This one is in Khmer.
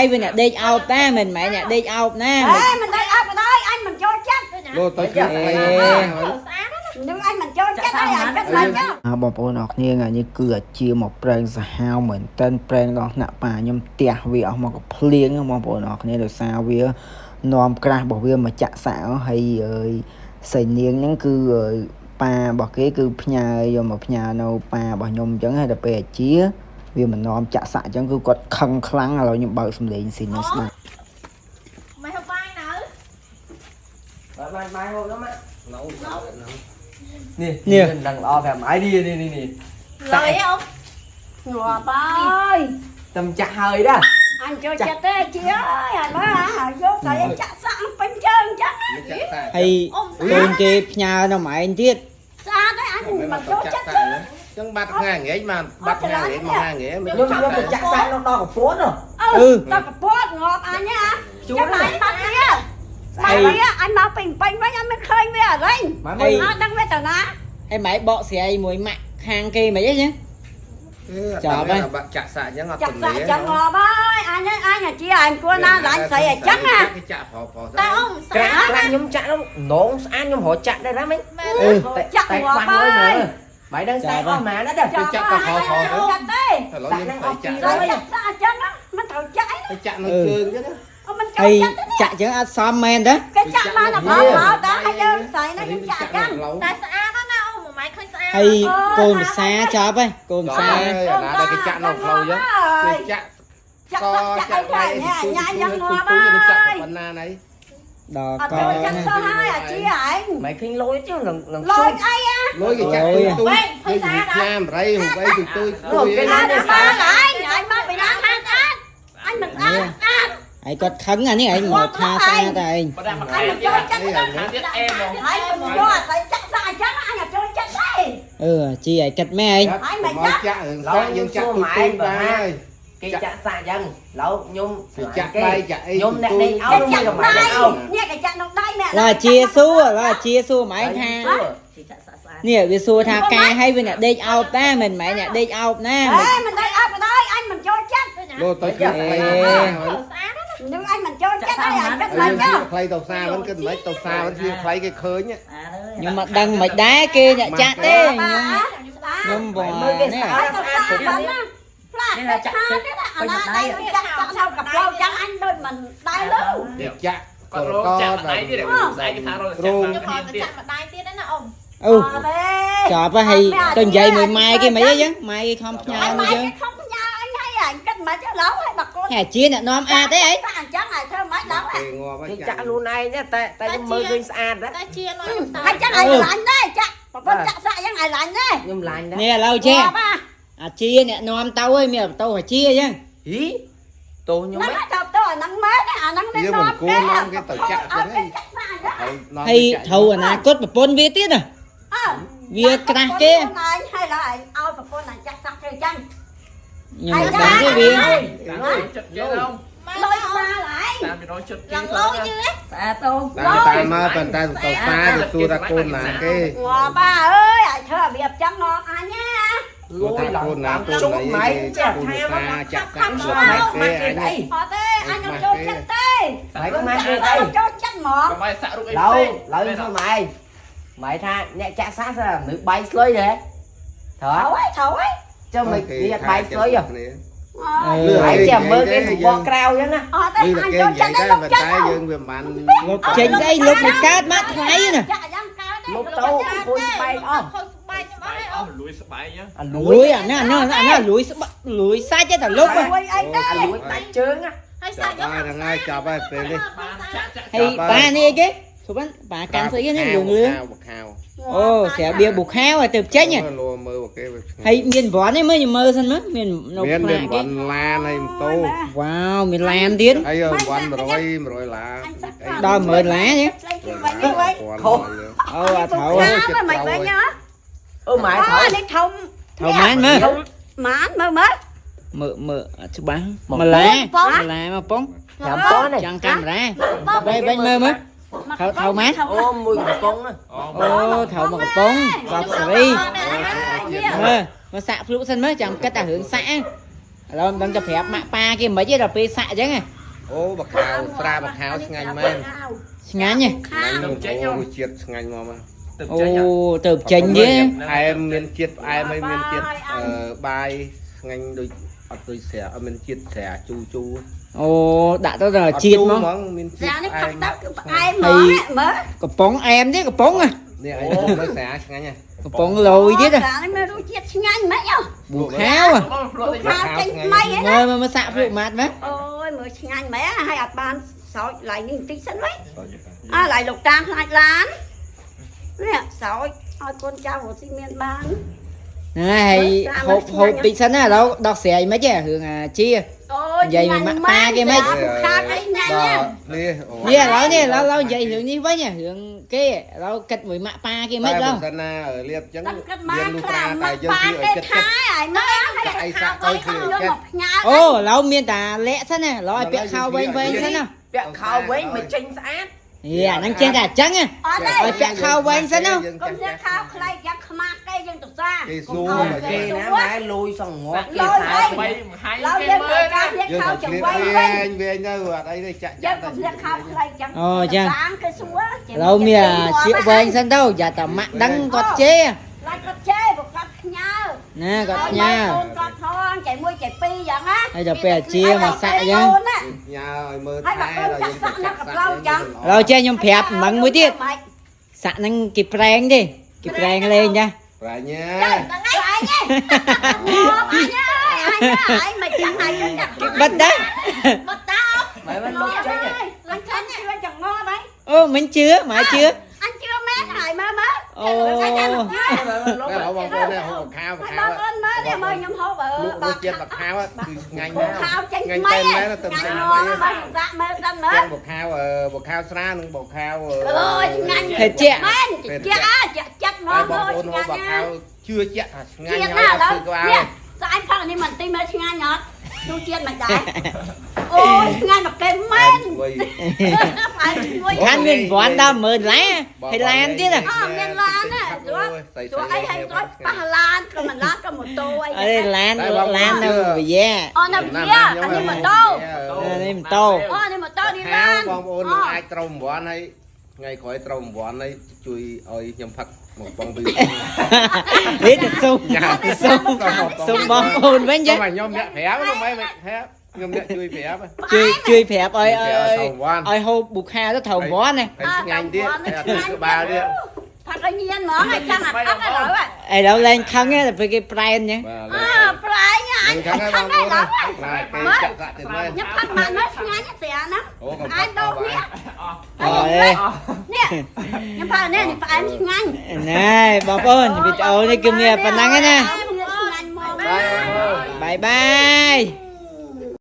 ហើយវាអ្នកដេកអោបតាមិនមែនអ្នកដេកអោបណា អេមិនដេកអោបបណ្ដោយអញមិនចូលចិត្ត លោទៅគឺស្អី ស្អាតណាស់ នឹងអញមិនចូលចិត្តហើយអញគិតមិនចឹង អើបងប្អូនអរគ្នាថ្ងៃនេះគឺអាជាមកប្រេងសាហាវមែនតើប្រេងដល់ថ្នាក់ប៉ាខ្ញុំផ្ទះវាអស់មកកភ្លៀងបងប្អូនអរគ្នាដោយសារវានាំក្រាស់របស់វាមកចាក់សាក់ហើយអើយសៃនាងហ្នឹងគឺប៉ារបស់គេគឺផ្ញើយកមកផ្ញើនៅប៉ារបស់ខ្ញុំអញ្ចឹងហើយដល់ពេលអាជាវាមិននាំចាក់សាក់អញ្ចឹងគឺគាត់ខឹងខ្លាំងឥឡូវខ្ញុំបើកសំឡេងស៊ីនឹងស្ដាប់ មិនហូបបាយនៅ បាយបាយហូបនោះម៉ាក់ ណៅ នេះនេះមិនដឹងល្អប្រាប់ម៉ាយនេះនេះនេះ លយអ៊ំ ងាប់ហើយ តំចាក់ហើយដែរ អញចូលចិត្តទេជាអើយអញមើលហើយយកស្អីចាក់សាក់ពេញជើងចឹង ចាក់សា ហើយ អ៊ំស្ កូ អាត នគេផ្ញើនៅម្ឯងទៀត ស្អាតទេអញមិនចូលចិត្តទេ ចឹងបាត់ថ្ងៃងាយបានបាត់ថ្ងៃងាយមកថ្ងៃងាយមិន ខ្ញុំខ្ញុំទៅចាក់សាក់នោះដល់កពួនហ៎ អឺតកពតងាប់អញហ៎ចាំអញបាត់វាបាត់វាអញមកពេញពេញវិញអញមិនឃើញវាអរិញ ម៉ា ហើយ អត់ដឹងវាទៅណា ហើយម៉ែបកស្រាយមួយម៉ាក់ខាងគេមិនអីចឹង បាក់ចាក់សាក់ចឹងអត់ ចាក់សាក់ចឹងងាប់ហើយអញអញជាអញគួរណាឡាញស្រីអញ្ចឹងណា គេចាក់ប្រប្រ តែអ៊ំស្ ក្រា អាត ក់ក្រាក់ខ្ញុំចាក់នោះនងស្អាតខ្ញុំរកចាក់ដែរណាមិញ មែន អឺ តែតែខ្វះលុយមើលម៉ៃដឹងសាក់អស់ម៉ាណាដែរ ចាក់ចាក់ទេ ឥឡូវយើងទៅចាក់ ស្រីចាក់សាក់អញ្ចឹងមិនត្រូវចាក់អី ទៅចាក់នៅជើងចឹង អមិនចូល ហើយ ចិត្តទេ ចាក់ចឹងអត់សមមែនទេ គេចាក់បានតែផងមកតែឲ្យយើងស្រីណាយើងចាក់អញ្ចឹង តែស្អាតណាស់ណាអ៊ំមួយម៉ែឃើញស្អាត ហើយកូនភាសាចប់ហើយកូនភាសា អាណាដែលគេចាក់នៅផ្លូវចឹងគេចាក់ ចាក់សាក់ចាក់អីទៅញ៉ាញ៉ាយ៉ាងងាប់ ហើ ហើយ យ ប៉ុណ្ណាណៃ ដល់ អត់ ក ចូលចិត្តសោះហើយអាជាឯង ម៉ៃឃើញលុយទេនឹងនឹង លុ ជុំ យអីអា លុយគេចាក់ទូទូឆ្នាំរៃហូបអីទូទូទូ អត់បានឯងឯងមកពីណាខាងស្អាតអញមិនស្អាតស្អាត ហើយគាត់ខឹងអានេះឯងមកថាស្អាតតែឯង បើដាក់មក អញមិនចូលចិត្តទេ ទៀតអេហ្មង ហើយមិនយកអាស្រីចាក់សាក់អញ្ចឹងអញអត់ចូលចិត្តទេ អឺជីឲ្យគិតមែនឯង មកចាក់រឿងសាក់យើងចាក់ទូទូបានហើយ គេចាក់សាក់អញ្ចឹងឡូវខ្ញុំ គេចាក់ដៃចាក់អី ខ្ញុំអ្នកនេះអោ គេ ខ្ញុំ ចាក់ មួយកម្ ដៃ ម៉ៃអោ នេះគេចាក់ក្នុងដៃមែន ឡាជាសួរឡាជាសួរម៉ែងថានេះវាសួរថាការឲ្យវាអ្នកដេកអោបតាមិនមែនអ្នកដេកអោបណា អេមិនដេកអត់បណ្ដោយអញមិនចូលចិត្ត លោទៅគឺស្អី ស្អាតណាស់ នឹងអញមិនចូលចិត្តហើយអញគិតមិនចឹង ខ្លីទៅផ្សារវិញគិតមិនទៅផ្សារវិញវាខ្លីគេឃើញ ខ្ញុំមកដឹងមិនដែរគេអ្នកចាក់ទេខ្ញុំខ្ញុំបង មើលគេ នេះ ស្អាត ទៅ ស្អាត ស្អាតបានណាផ្លាកទៅឆាទៀតអាណាដៃចាក់ចាក់នៅកផ្លូវចឹងអញដូចមិនដែរលឺ គេចាក់ក គាត់ លក រកចាក់ម្ ដល់ ដាយទៀតស្អែកគេថារកចាក់ ខ្ញុំ ម្ដាយទៀត រកចាក់ម្ដាយទៀតណាអ៊ំ អូ អត់ទេ ចប់ហើយទៅនិយាយមួយម៉ែគេមិនអីចឹងម៉ែគេខំផ្ញើ អញ មកយើង ម៉ែគេខំផ្ញើអញហើយអញគិតមិនចឹងឡើយហើយបើកូន ហែជាអ្នកនាំអាតអីអី អញ្ចឹងឲ្យធ្វើមិនដល់ គេងាប់ គេចាក់ខ្លួនឯងតែតែខ្ញុំមើលឃើញស្អាតដែរ តែជានាំខ្ញុំតើ ហើយចឹងឲ្យឡាញ់ដែរចាក់ប្រពន្ធចាក់សាក់ចឹងឲ្យឡាញ់ដែរ ខ្ញុំឡាញ់ដែរ នេះឥឡូវចេះអាជាអ្នកនាំទៅហើយមានបន្ទោសអាជាអញ្ចឹង ហីទោសខ្ញុំ ហ្នឹងទៅទៅអាហ្នឹងមែនអាហ្នឹង យើងមិនគួរនាំគេទៅចាក់ចឹង គេចាក់សាក់ចឹង ហើយត្រូវអនាគតប្រពន្ធវាទៀតណា អើ វាក្រាស់គេ ឯងហើយឡើយឲ្យប្រពន្ធអញចាក់សាក់គេចឹង ខ្ញុំមិនដឹងទេវា ចិត្តគេអ៊ំ លុយបាលឯង តាមរកចិត្តគេ ឡើងលយយឺ តាមតាមមកប៉ុន្តែទៅផ្សារទៅសួរថាកូនណាគេ ងាប់អើយឲ្យធ្វើរបៀបចឹងងាប់អញណា លុយ កូនណាកូន ជុំ ណី ម៉ៃ គេ ចាក់ កូន ថា សា មក ចាក់សាក់ ខ្ សួរ មាស់ គេ គេ អញ អី អត់ទេអញអត់ចូលចិត្តទេ ម៉ៃខ្មាស់គេអី អត់ចូលចិត្តហ្មង កុំឲ្យសាក់រូបអី ឡូវ ផ្សេង ឡូវខ្ញុំម៉ៃម៉ៃថាអ្នកចាក់សាក់ស្អាតមនុស្សបាយស្លុយទេត្រូវ ត្រូវហើយត្រូវហើយ ចុះមិននេះបាយស្លុយហ៎ គ្នា ហើយចេះមើលគេសម្បកក្រៅអញ្ចឹងណា អត់ទេ លឺ អញ តែគេ ចូលចិត្ត និយាយ ទេលុបដែរប៉ុន្ ចិត្ត តែយើងវាមិន លុបចេញស្អីលុបមិនកើតមកថ្ងៃណា ចាក់យ៉ាងកើតទេ លុបទៅខូចស្បែកអស់ ខូចស្បែកខ្ញុំអស់ហើយ អ អ៊ំ ស់លួយស្បែកហ៎ អា លួយអាណាអាណាអាណាលួយស្បាក់លួយសាច់ទេតែលុបហ៎ លួយអីទេ អាលួយដាច់ជើងណា ហើយសាក់យក ចាប់ហើយហ្នឹងហើយចាប់ហើយពេលនេះ បានចាក់ចាក់ ហើយប៉ានេះអីគេសុបិនប៉ាកាន់ស្អីគេនេះលឿងលឿង បខៅ អូស្រាបៀប៊ូខាវឲ្យទៅចេញហ៎ លួមើលគេវា ហើយមានវ៉ាន់ឯងមើលខ្ញុំមើលសិនមើលមាននៅ មាន ផ្លាកគេ មានវ៉ាន់ឡានហើយម៉ូតូ វ៉ាវមានឡានទៀត ហើយវ៉ាន់100 100ឡាន ដល់10000ឡានទេ ស្អីគេវិញនេះវិញ ខុស អូអត់ត្រូវ ខាវមិនវិញហ៎ អឺម៉ែ អូ ត្រូវ នេះធំ ត្រូវម៉ានមើល ម៉ានមើលមើល មើលមើលអត់ច្បាស់ម៉ាឡាម៉ាឡាមកប៉ុង 5000នេះ ចាំកាមេរ៉ាបែបវិញមើលមើល ថៅម៉ាន អូមួយកំប៉ុងណា អូត្រូវមកកំប៉ុងកប់សេរីមើលមើលសាក់ភ្លុកសិនមើលចាំគិតតែរឿងសាក់ ឥឡូវមិនដឹងจะប្រាប់ម៉ាក់ប៉ាគេមិនទេដល់ពេលសាក់អញ្ចឹងហ៎ អូបខាវស្រាបខាវឆ្ងាញ់មែន ឆ្ងាញ់ហ៎ ខាវ អូរសជាតិឆ្ងាញ់មកមក ទៅ អូ ចេញ ទៅចេញទេ ផ្អែមមានជាតិផ្អែមហើយមានជាតិបាយឆ្ងាញ់ដូចអត់ដូចស្រាអត់មានជាតិស្រាជូរជូរ អូដាក់ទៅដល់ជាតិមក មាន ស្រា ជាតិ នេះផឹក ផ្អែម ទៅគឺផ្អែមហ្មងមើល កំប៉ុងអែមទេកំប៉ុងហ៎ នេះអីមើលស្រាឆ្ងាញ់ហ៎ កំប៉ុងលយទៀតហ៎ ស្រានេះមានរសជាតិឆ្ងាញ់ម៉េចហ៎ ប៊ូខាវហ៎ បងភ្លក់តិច ខាវចេញថ្មីហ៎ មើលមើលមើលសាក់ភ្លក់ម៉ាត់មើល អូយមើលឆ្ងាញ់ម៉េចហើយអត់បានសោចឡៃនេះបន្តិចសិនវិញអើឡៃលោកតាខ្លាចឡាននេះសោចឲ្យកូនចៅរស់ស៊ីមានបាន ណាហើយហូបហូបតិចសិនណាឥឡូវដោះស្រាយមិនហ៎រឿងអាជា អូយ និយាយមួយម៉ាក់ប៉ាគេម៉េច ខាតអីញ៉ាំ ដល់នេះ នេះឥឡូវនេះឥឡូវឥឡូវនិយាយរឿងនេះវិញរឿងគេឥឡូវគិតមួយម៉ាក់ប៉ាគេមិនឡើ បើសិនណាលៀបអញ្ចឹង តែគិតមក យើងលុះ ខ្លា ត្រា ម៉ា តែយើង ក់ប៉ា ធ្វើឲ្យ គេថា ចិត្តចិត្ត ឲ្យមើល ចាក់អីសាក់ទៅគឺ យក ចិត្ត មកផ្ញើ អូឥឡូវមានតាលាក់សិនណាឥឡូវឲ្យពាក់ខោវែងវែងសិនណា ពាក់ខោវិញមិនចេញស្អាត យេអាហ្នឹងចេះតែអញ្ចឹងហ៎ អត់ទេ ឲ្យពាក់ខោវែងសិនណា កុំលាក់ខោខ្លីយ៉ាងខ្មាស់គេយើងទៅសា គេសួរ គេណាម៉ែលួយសងងាប់គេ លយ សែ វិញ បីមហាយ ឡើយ គេ យើង មើល ត្រូវការលាក់ យើង ខោ ក៏ ចង្ ឆ្លៀត វៃវិញ វែងវែងទៅអត់អីទេចាក់ យើងកុំលាក់ខោខ្លីចឹង អូចឹង សាងគេសួរ ឥឡូវមានអាជាវែងសិនទៅយ៉ាតាម៉ាក់ដឹងគាត់ជេរ ឡាយគាត់ជេរព្រោះគាត់ផ្ញើ ណាគាត់ផ្ញើ កូនគាត់ផងចៃមួយចៃពីរយ៉ាងណា ហើយដល់ពេលអាជាមកសាក់អញ្ចឹង ញ៉ាឲ្យមើល ហើយបើកូនចាក់សាក់នៅកប្លូវចឹង ឥឡូវចេះខ្ញុំប្រាប់មិនដឹងមួយទៀតសាក់ហ្នឹងគេប្រែងទេគេប្រែងលេងចា ប្រាញ្ញា ចាហ្នឹងឯងឯងមកអញអើយអញអើយមិនចឹងហើយចឹង គេបិទដែរ បត់តោ ម៉ែមិនលុបចេញទេ អញចាញ់ជឿចងល់ហើយ អូមិនជឿម៉ែជឿ អញជឿមែនហើយមើលមើល អូ ម៉ែមិនលុប តែបងប្អូននេះហូបខាវ ហើយ ខាវ បងប្អូនមើលនេះមើលខ្ញុំហូបអឺ លក់រសជាតិបខាវគឺឆ្ងាញ់ ហូបខាវចេញថ្មីឆ្ងាញ់ងល់មើលសាក់មើលសិនមើល ទាំងបខាវបខាវស្រានិងបខាវ អូយឆ្ងាញ់ ភេជ្ជៈ មែនជាជាចិត្តង តែ ល់ បងប្អូន មើលឆ្ងាញ់ហូបបខាវជឿជាក់ថាឆ្ងាញ់ ជាតិ ហើយ ណាឥឡូវ គឺក្បាល នេះស្អែកផឹកនេះមិនទីមើលឆ្ងាញ់អត់ទូជាតិមិនដែរអូយឆ្ងាញ់មកគេមែន វិញ ផ្អែមឈ្ងុយ ខានមានវ៉ាន់ដល់10000ឡាហើយឡានទៀតហ៎ អមានឡានណាព្រោះព្រោះអីហើយព្រោះប៉ះឡានក៏មិនឡានក៏ម៉ូតូអី អីឡានឡាននៅវិយា អូនៅវិយាអានេះម៉ូតូ នេះម៉ូតូ អូនេះម៉ូតូនេះឡាន បងប្អូននឹងអាចត្រូវរង្វាន់ហើយថ្ងៃក្រោយត្រូវរង្វាន់ហើយជួយឲ្យខ្ញុំផឹកមកបងពី នេះទៅសុំទៅសុំសុំបងប្អូនវិញចា ខ្ញុំអ្នកប្រាប់ខ្ញុំមិនប្រាប់ខ្ញុំអ្នកជួយប្រាប់ ជួយជួយប្រាប់ឲ្យ ឲ្យ ឲ្យ រង្វាន់ ឲ្យហូបបុខាទៅត្រូវរង្វាន់ណា ហើយឆ្ងាញ់ទៀតហើយអត់ធ្វើក្បាលទៀត ផឹកឲ្យញៀនហ្មងហើយចាំអាផឹកឥឡូវ ឥឡូវលែងខឹងទេដល់ពេលគេប្រែនអញ្ចឹង បាទ អើប្រែងអញ ខាង ខឹង បងប្អូន ឥឡូវ ណាគេចាក់សាក់ទៀតមែន ខ្ញុំផឹកមកមើលឆ្ងាញ់ស្រាហ្នឹង អូកំ អញដូរនេះ អូយ នេះខ្ញុំផឹកនេះនេះផ្អែមឆ្ងាញ់ ណែបងប្អូនវីដេអូនេះគឺមានប៉ុណ្ណឹងឯណា ឆ្ងាញ់ហ្មង បាយបាយ។